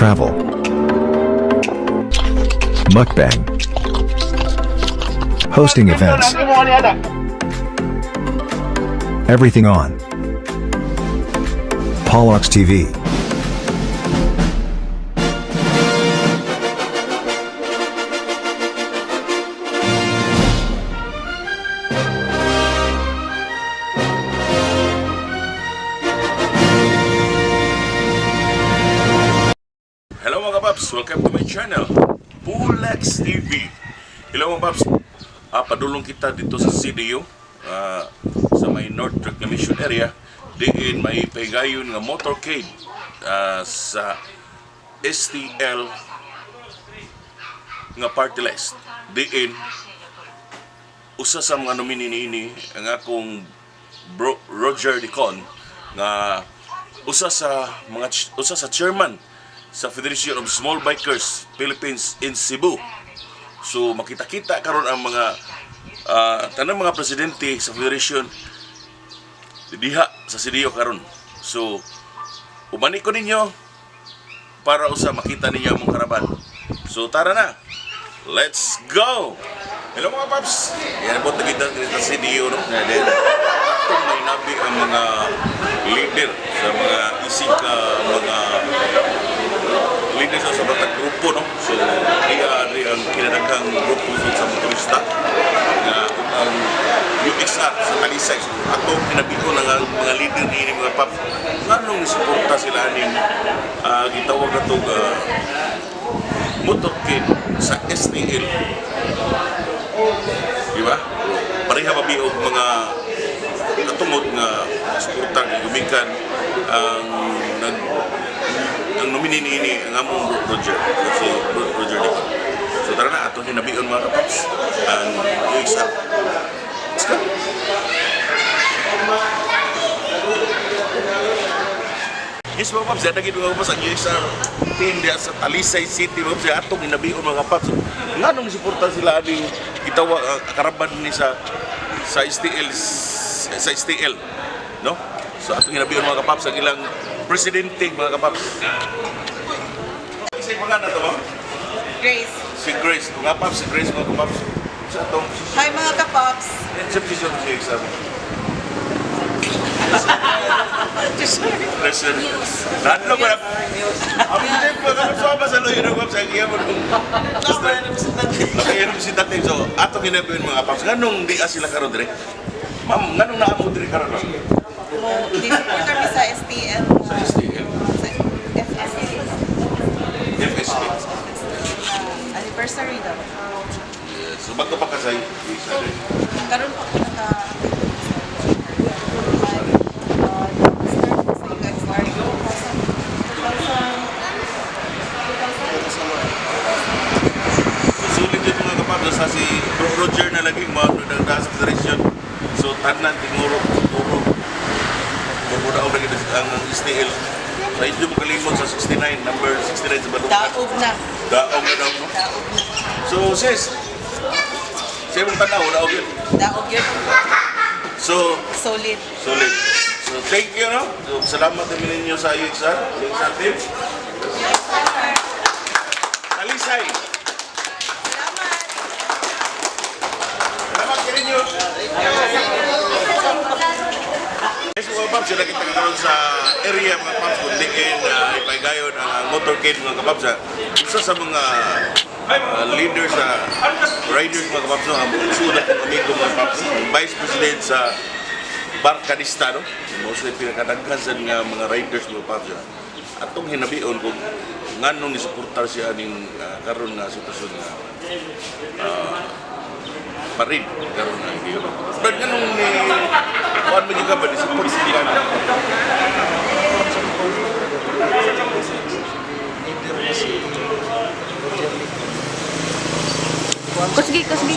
Travel. Mukbang. Hosting events. Everything on Pollux TV. Hello, mga paps! Welcome to my channel, Pulex TV. Hello, mga paps! Padulong kita dito sa CDU, sa may North Reclamation Area, diin may paygayon nga motorcade sa STL nga party list. Diin usa sa mga nominee niini ang akong bro Roger Dicon nga usa sa chairman sa Federation of Small Bikers Philippines in Cebu. So makita-kita karon ang mga tanang mga presidente sa federation diha sa CDO karon. So ubani ko ninyo para usa makita ninyo among karaban. So tara na. Let's go! Hello, mga paps! Yan po, kita dito sa CDO, no? Nga din. Atong may nabi ang mga leader sa mga isig ka mga leader sa batag grupo, no? So, iya ari ang kinadaghang grupo sa motorista nga ug ang UXR sa Talisay. So, atong hinabiko na nga ang mga leader niini, mga paps. Nganong suporta sila aning gitawag na itong motorcade sa STL. Di ba? Pareha ba bi og mga katungod nga suporta nga gumikan ang nag ang nominee niini ang among Roger, si Roger Dicon. So tara na, atong hinabion, mga kapaps, ang UXR. Let's go! Yes, mga paps, yan mga paps, ang UXR team diya sa Talisay City, mga paps, atong hinabion, mga paps. Nganong suporta sila aning gitawa karaban ni sa STL, no? So atong hinabion, mga kapaps, ang ilang presidente, mga kapaps. Isa mga na to, ma'am? Grace. Si Grace, mga paps, si Grace, mga kapaps. Sa atong Hi, mga kapops. sa position si UXR. President. Nandun ko na. Ang hindi ko na sa ba sa loyo ng sa iya mo nung. Okay, representative. So, atong ginabuhin, mga paps. Nganong di sila karon dire? Ma'am, nganong naamo dire karon, ma'am? Mo, di-support kami sa STL. Sa STL. Sa FSA. FSA. Anniversary daw. Yes. So, bago pa ka sa isa rin. Karon pa ko naka start ko sa UXR 2000 So, sulit yun, mga kapaps, sa si Bro Roger na lagi mga nagdaan sa federation. So, tanan, tinguro, turo. Murmura lagi ang STL. Sa inyo mo kalimot sa 69, number 69 sa Balungkat. Daog na. Daog na daw, no? Daog na. So, sis, sa imong tanaw, daog yun. Daog yun. So, Solid. Solid. So, thank you, no? So, salamat namin ninyo sa UXR, UXR team. Talisay! Salamat. Salamat kayo ninyo! Yes, mga paps, sila kita karon sa area, mga paps, kung diin ipaygayon ang motorcade, mga kapaps. Isa sa mga leader sa riders, mga kapaps, no, ang sulat ng amigo, mga paps, Vice President sa Barkadista, no? Mostly pinakadaghan sa nga mga riders, mga paps. Atong hinabion kung nganong nisuportar siya aning karon nga sitwasyon nga parin karon nga giyon. But nganong ni kuan mo ka ba ni support siya? Leader na si Roger Licon. Kusgi, kusgi.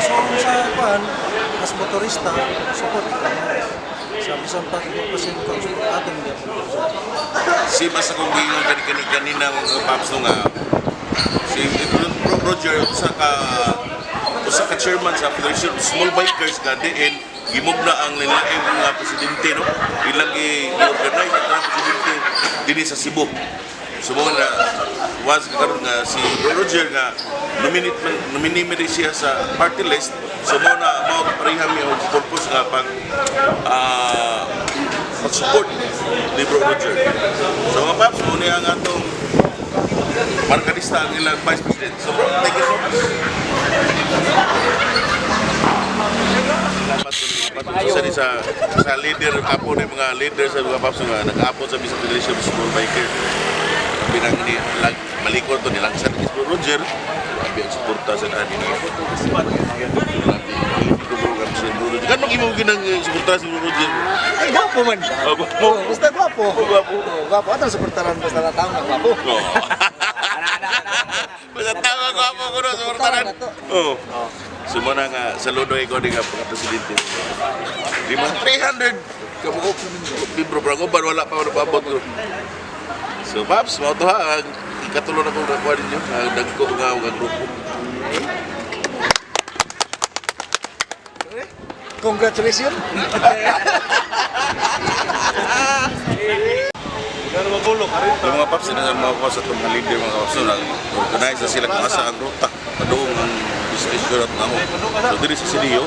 So sa kuan, as motorista, support ka na. Sa bisan pa ko kasi ko atong gyapon ko siya. Si mas akong giingon kani kani kanina, mga paps, no, nga si Bro Roger usa ka chairman sa Federation of Small Bikers nga diin Gimugna ang lain mga presidente, no? Ilang i-organize ang tanang presidente dinhi sa Cebu. So mo na was karon nga si Bro Roger nga nominate man nominee man siya sa party list. So mo na mao pareha mi og purpose nga pag pag-support ni Bro Roger. So mga paps, mo niya ang atong barkadista ang ilang vice president. So bro, thank you so much. Salamat sa sa sa leader apo ni mga leader sa mga paps nga nag-apo sa Bisa Federation of Small Biker. Binang ni lag malikot to nilang sa ni Bro Roger. Grabe ang suporta sa daan ni. Ganong imo ginang suporta sa Bro Roger? Ay, gwapo man. Oh, gwapo. Oh, basta gwapo. Gwapo. Oh, gwapo. Atong suportaran basta na tao nga gwapo. Oo. Basta tama ko ako kuno sa suportaran. Oo. Sumuna nga saludo ko ni nga presidente. Di ba 300 kabuok libro bro ko wala pa wala pa abot ko. So Paps, mao to ha ang ikatulo na kong nakuha ninyo ang dagko nga nga grupo. Congratulations. Yung mga paps, sila mga paps at mga leader mga paps, nag organize na sila kung asa ang ruta, padung ang destination at mga. So diri sa CDO,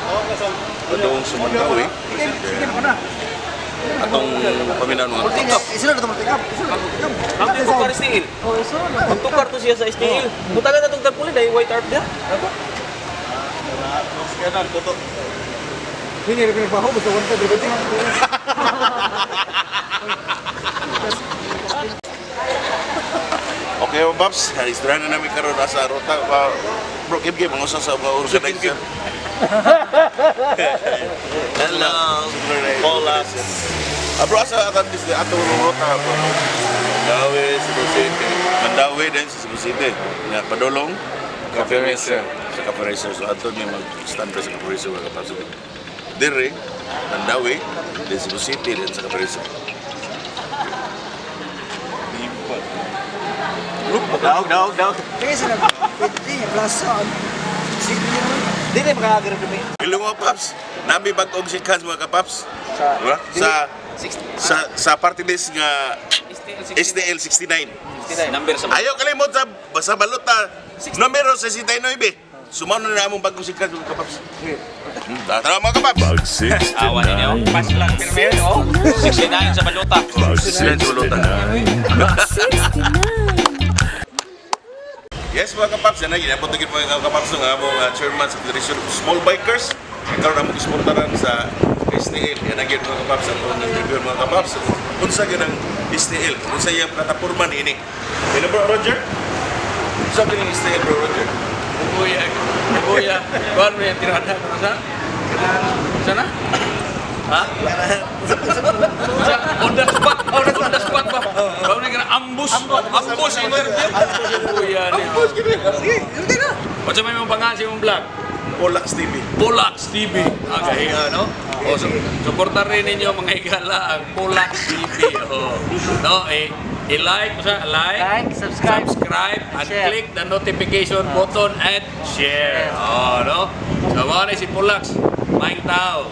padung sa Mandawi, atong paminaw mga paps. Isula na ito up. Isula na ito. Ang tukar STL. Ang tukar to siya sa STL. Butalan na itong tarpaulin dahil white art niya. Hindi rin pinagbaho. Basta one time. Okay mga paps, istorya na namin karon asa ruta. Bro, kim kim, mga usa sa mga organizer. Hello. Hola. Bro, asa atong dis atong ruta bro? Mandawi, Cebu City. Mandawi din sa Cebu City. Nga padulong Cafe Racer. Sa Cafe Racer. So ato ni mag-stand sa Cafe Racer mga kapaps. Dire, Mandawi, din Cebu City, din sa Cafe Racer. Daog, daog, daog. Kaya sila. Pwede. Plaza. Sige naman. Di na makakagarap kami. Hello mga paps. Nami bag-ong shake hands mga kapaps. Sa Diba? Sa party list nga SDL 69. Number sa Ayaw kalimot sa balota numero 69. Sumano na among bagong shake hands mga kapaps. Tara mga kapaps. Bug 69. Awa ninyo. Pass lang pirme. Oh. 69 sa balota. Bug 69 sa balota. 69. Yes mga kapaps, yan na ginapot na mga kapaps ng among chairman sa Federation of Small Bikers. Karon among isuportaran sa STL. Yan ang mga kapaps ang among interview mga kapaps. Unsa gyud ang STL? Unsa iyang plataporma niini? Hello bro Roger. Unsa gyud ang STL bro Roger? Buya. Buya. Kuan mo yung tirada. Sa? Sana? Ha? Sa on the spot. On the spot ba? Bawo na kana ambush. Ambush interview. Buya niya. Ambush gini. Sige. Hindi na. Unsa may imong pangalan sa imong vlog? Polax TV. Polax TV. Okay, ano? O, so, suporta rin ninyo mga higala ang Polax TV. Oh. No, eh, i-like, sa like, Like, subscribe, subscribe, and share. click the notification button and share. Oh, no? So, mao ni si Polax, maing tao.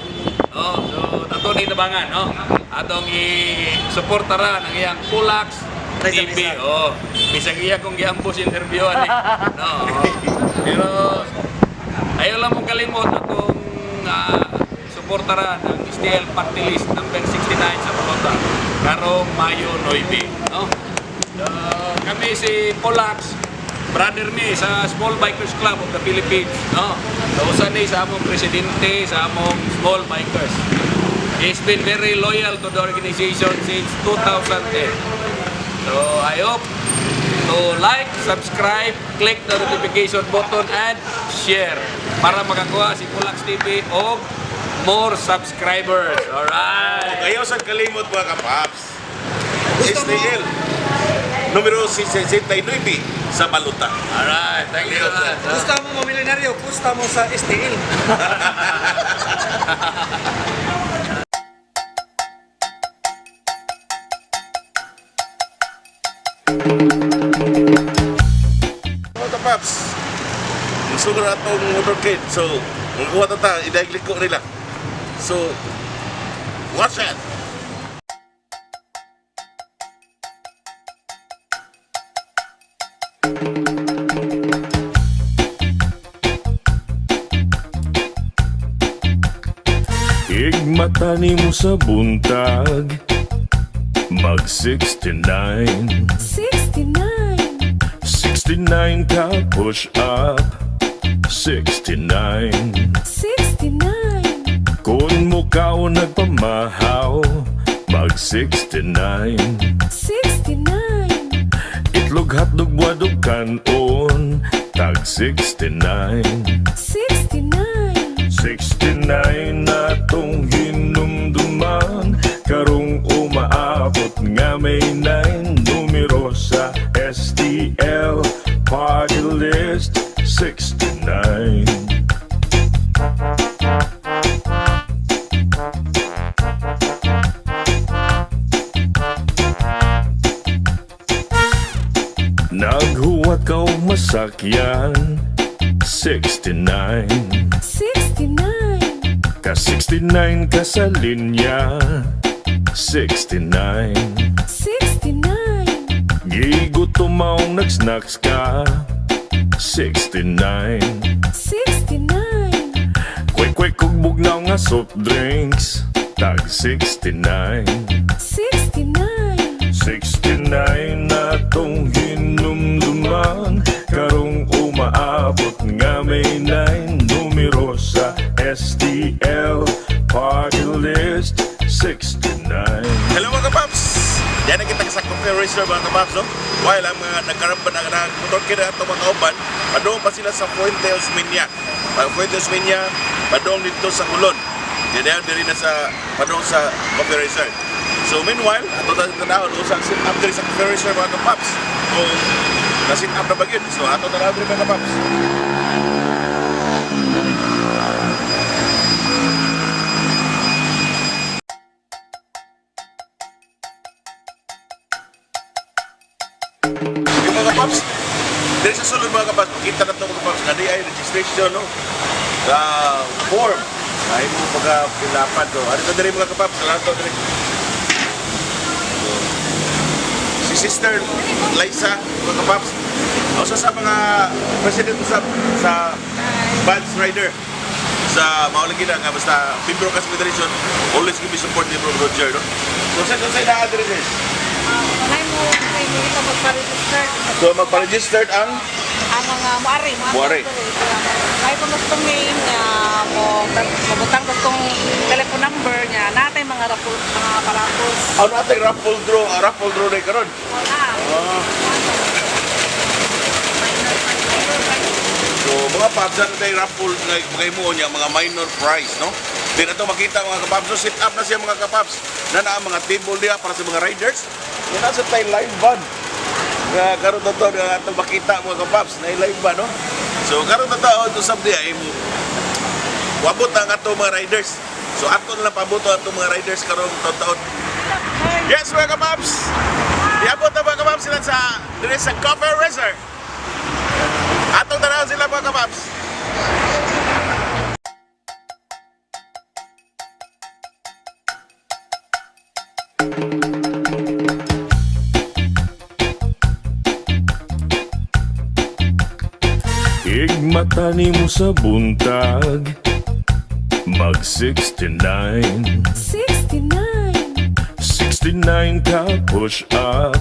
No, so ato ni tabangan, no? Atong i-suportaran ang iyang Polax TV. Oh, bisag iya kong giambos interviewan eh. No. Oh. Pero ayaw lang mong kalimot atong suportaran ang STL Party List number 69 sa Balota karong Mayo 9, no? So, kami si Polax, brother ni sa Small Bikers Club of the Philippines, no? So, usa ni sa among presidente sa among Small Bikers. He's been very loyal to the organization since 2010. So I hope to like, subscribe, click the notification button and share para makakuha si Pulax TV og more subscribers. Alright! Ayaw sa kalimot mga kapaps. STL numero 69 sa balota. Alright, thank you. Gusto mo mamilyonaryo, gusto mo sa STL. Mga kapaps, musugra atong motorcade. So, magkuha ta ta, idaglik ko nila. So, watch it! Igmata nimo sa buntag, mag 69. 69. 69 ka push up, 69. 69. Kung mukaw nagpamahaw, mag 69. 69. Itlog, hotdog, buwadog, kanon, tag 69. 69. 69 na tong hinumduman, karong umaabot nga may 9 numero sa STL party list 69. Naghuwat ka og masakyan, 69. 69. Ka 69 ka sa linya, 69. 69. Gigutom maong nagsnacks ka, 69. 69. Kwek-kwek ug bugnaw nga soft drinks, tag 69. 69. 69 na tong hinumduman, karong umaabot nga may 9 numero sa STL party list 69. Hello, mga kapaps! Diyan na kita sa Coffee Racer, mga kapaps, no? While ang mga nagkarampan na nagmotorkid na itong mga kauban, padung pa sila sa Fuente Osmeña. Pag Fuente Osmeña, padung dito sa Kulon. Diyan diri na sa padung sa Coffee Racer. So meanwhile, ato ta tanawon usang sit up diri sa Coffee Racer, mga kapaps. Kung na-sit up na ba yun? So ato tanawon diri, mga kapaps. Yung mga paps, diri sa sulod, mga kapaps, makita na ito, mga kapaps, nga di ay registration, no? Form. Ay mo pagka pilapan to. Ano to diri, mga kapaps? Ano to diri? So, si Sister Liza, mga kapaps, usa sa mga president sa Vans Rider sa maulagi na nga basta member ka sa federation, always give me support ni Bro Roger, no? So sa naa diri, sis? Kanay mo kay ito magpa-register. So magpa-registered ang Ang mga muari, Muari. May kung gustong name niya, mo mabutang gustong telephone number niya, natay mga raffle, mga parapos. Ano atay raffle draw, raffle draw na karon. Wala. So mga paps, ano tayo raffle nga mga imo niya mga minor prize, no? Di na to makita, mga kapaps. So sit up na siya, mga kapaps. Na na ang mga table diha para sa mga riders. Yan na sa tayo live band. Nga karon na to nga ato makita, mga kapaps, na live band, no? So karon na to to sab diha imo. Wabot ang ato mga riders. So ato na lang pabuto ato mga riders karon taon-taon. Yes, mga kapaps! Iabot na, mga kapaps, sila sa dire sa Coffee Racer. Atong tanawon sila, mga kapaps. Igmata nimo sa buntag, mag 69. 69. 69 ka push up,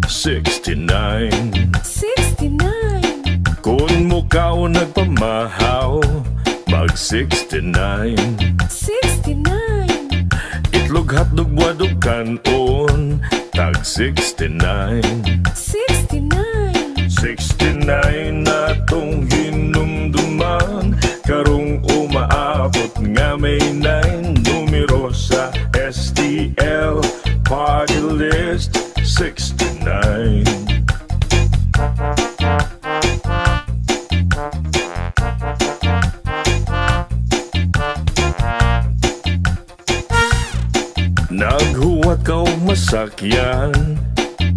69. 69. Kung mukaw nagpamahaw, mag 69. 69. Itlog, hotdog, buwadog, kanon, tag 69. 69. 69 na tong hinumduman, karong umaabot nga may 9 numero sa STL party list 69. Naghuwat ka og masakyan,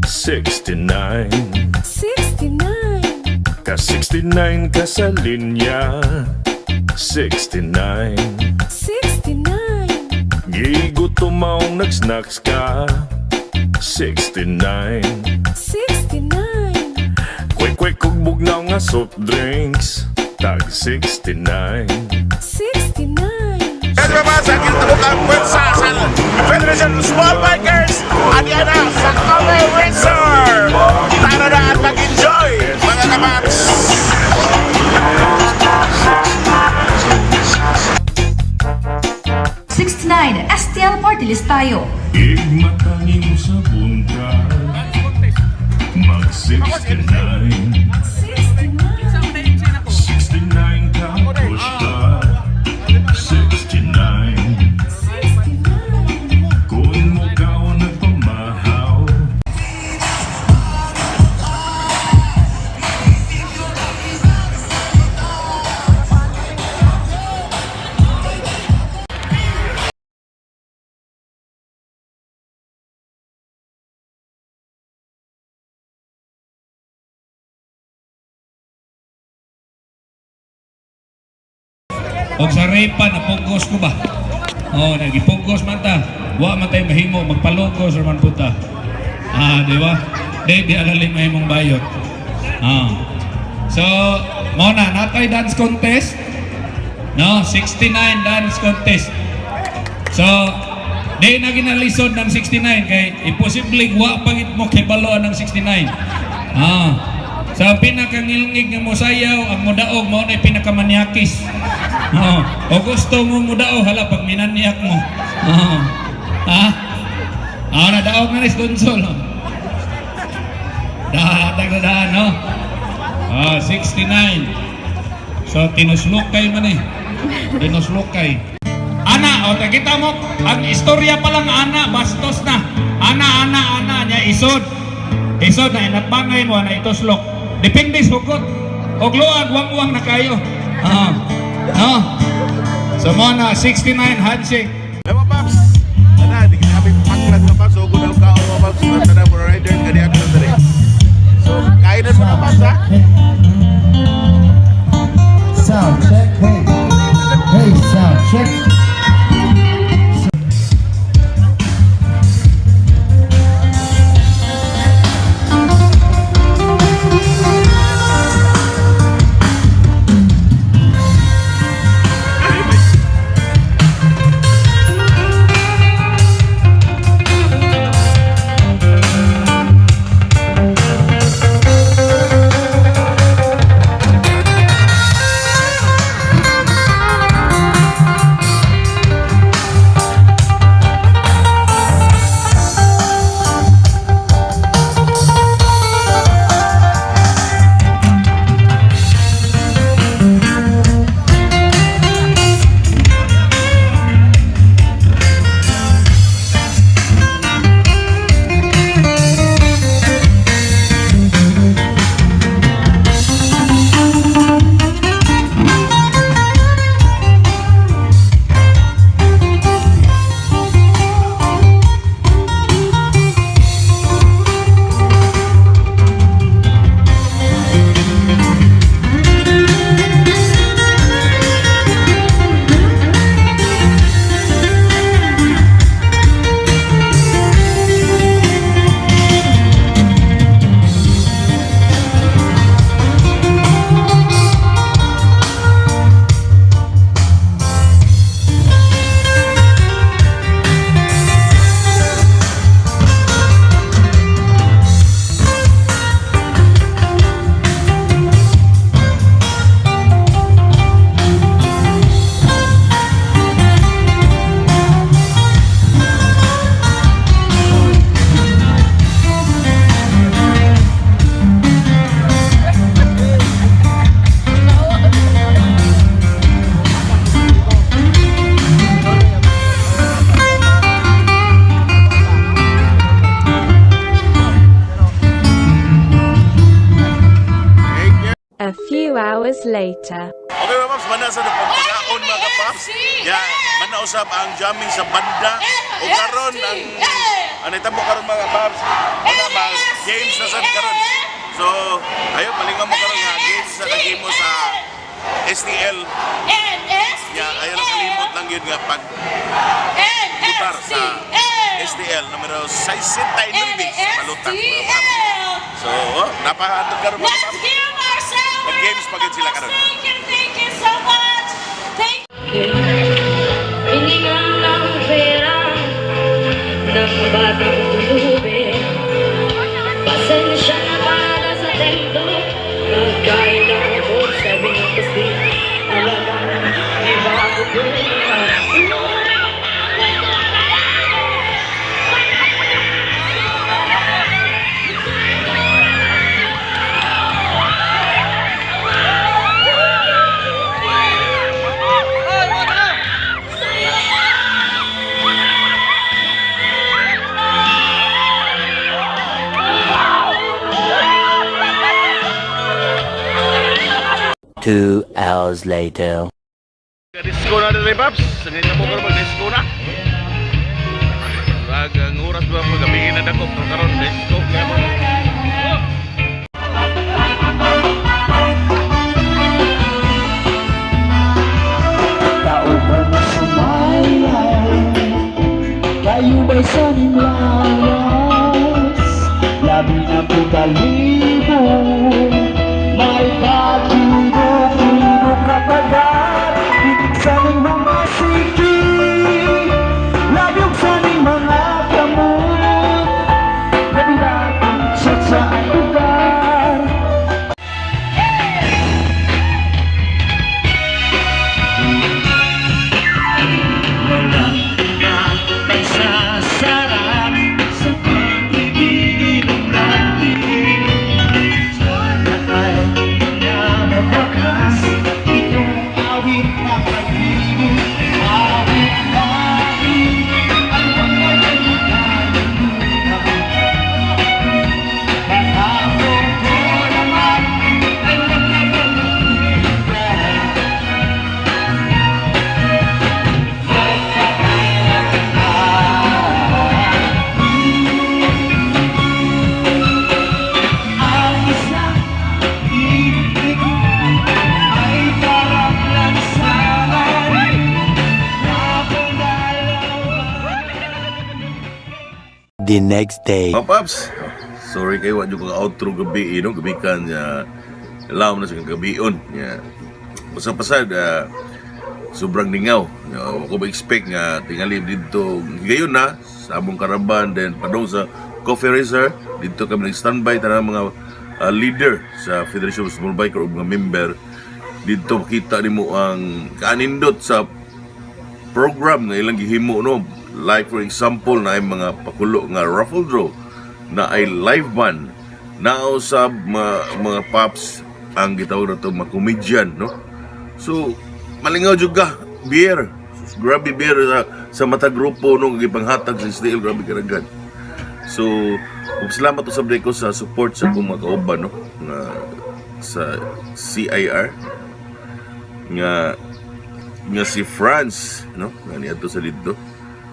69. 69. Ka 69 ka sa linya, 69. 69. Tumaong nag-snacks ka. 69. 69. Kwek-kwek ug bugnaw nga soft drinks. Tag 69. 69. Kaya ba sa kinatibuk ang pwersa sa Federation Small Bikers Adiana sa Kame Windsor. Tara na at mag-enjoy mga kapaps! 69 STL Party List tayo. Igmatangin mo sa buntag. Mag 69. 69. 69 ka push ka. 69. 69. Kung mo ka nagpamahaw. Og sa repa napugos ko ba? Oh, nagipugos man ta. Wa man tayo mahimo magpalugos ra man pud ta. Ah, di ba? Di di alalim mahimong bayot. Ah. So, mao na natay dance contest. No, 69 dance contest. So, di na ginalisod ng 69 kay imposible wa pangit mo kay baloan ng 69. Ah. Sa pinakangilngig nga mosayaw ang modaog mao na pinakamanyakis. Oo. O gusto mo modaog hala pag minanyak mo. Oo. Ha? Ah, nadaog na ni Donsol. Dahatag na daan, no? Ah, 69. So, tinuslukay man eh. Tinuslukay. Ana, o kita mo, ang istorya pa lang ana, bastos na. Ana, ana, ana, niya isod. Isod na inatbangay mo, ana ituslok. Depende sa hugot. Og luag, wangwang na kayo. Ah. No? So mo na, 69 handshake. Hey, mga paps! Ana, di kami paklat mga paps. So, gunaw ka mga paps. Tara mga rider, kani ako na dali. So, kainan mo na paps ha? Sound check, hey. Hey, sound check. A few hours later. Okay mga paps, mana sa pagkaon mga paps. Ya, mana usab ang jamming sa banda. O karon ang ano itamo karon mga paps. Mana ba games na sad karon. So, ayo palingan mo karon nga games sa nagimo sa STL. Ya, ayo lang kalimot lang yun nga pag butar sa 69 sa balota, mga paps. So, oh, napahatod karon, mga Let's paps. give ourselves Nag-games pa gid sila karon. Thank you, thank you so much. Thank Hininga ng pera ng batang pulubi. Pasensya na para sa tento. Nagkain na ako sa binagkasi. Talagang iba ko po. 2 hours later. Disco na rin, Paps. Sa mo karon mag-disco na. Rag ang oras ba mo gabi na dako pero karon disco nga mo. Tao ba na sumayaw? Kayo ba'y saning lawas? Labi na po kalibo. May kakino-kino katagal. Titig saning mga siki. Labyog saning mga kamot. Labi na kung sa saan lugar. Walang may sasarap sa pag-ibig natin. Sana ay na magwakas itong awit na pag-ibig. Awit natin ay huwag makalimutan. Kahapon ko naman ay huwag makalimutan. Ang isang ibig ay parang lansangan na dalawa. The next day. Mga paps, sorry kayo, wa ko outro gabi, no? Gabi ka niya. Alam na sa gabion. Niya. Basta pasad, sobrang ningaw. Nga, ako ba expect nga tingali dito gayon na sa among karaban, then padung sa Coffee Racer dito kami nag-standby tanang mga leader sa Federation of Small Biker ug mga member dito. Makita nimo ang kaanindot sa program nga ilang gihimo, no? Like for example, na ay mga pakulo nga raffle draw, na ay live band, now sa mga paps ang gitawag na to mga comedian, no? So malingaw jud ka. Beer, grabe beer sa mata grupo, no, gipanghatag sa SDL, grabe karagan. So salamat usab ko sa support sa akong mga kauban, no, nga sa CIR nga nga si France, no, nga niadto sa didto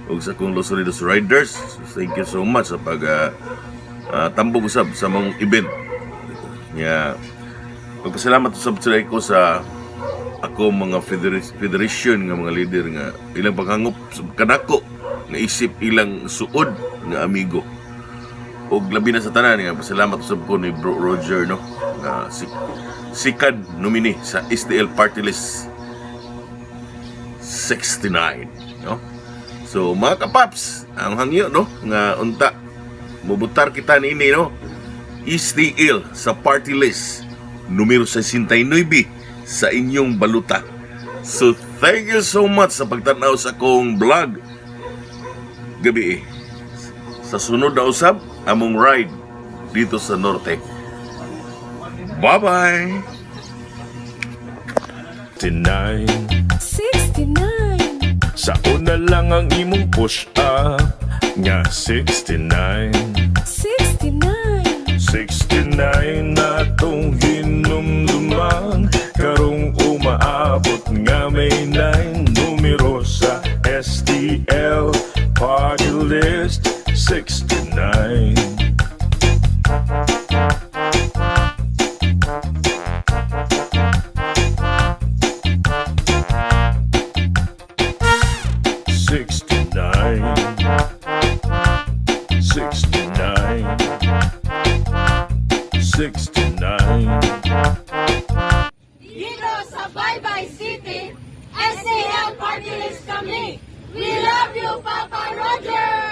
ug sa akong Los Unidos Riders. Thank you so much sa pag tambog usab sa mga event nga. Pagpasalamat usab sa ko sa ako mga federation nga mga leader nga ilang paghangop kanako nga isip ilang suod nga amigo. Ug labi na sa tanan nga pasalamat usab ko ni Bro Roger, no, nga si second nominee sa SDL Party List 69, no? So mga kapaps, ang hangyo, no, nga unta mubutar kita niini, no, SDL sa party list numero 69 sa inyong baluta. So thank you so much sa pagtanaw sa akong vlog gabi eh. Sa sunod na usab among ride dito sa norte. Bye bye. 69. 69. Sa una lang ang imong push up nga 69. 69. 69 na tong hinumduman karong umaabot nga may 9 numero sa STL Party List 69. 69. 69. 69. Dito sa Baybay City, SAL Party List kami. We love you, Papa Roger!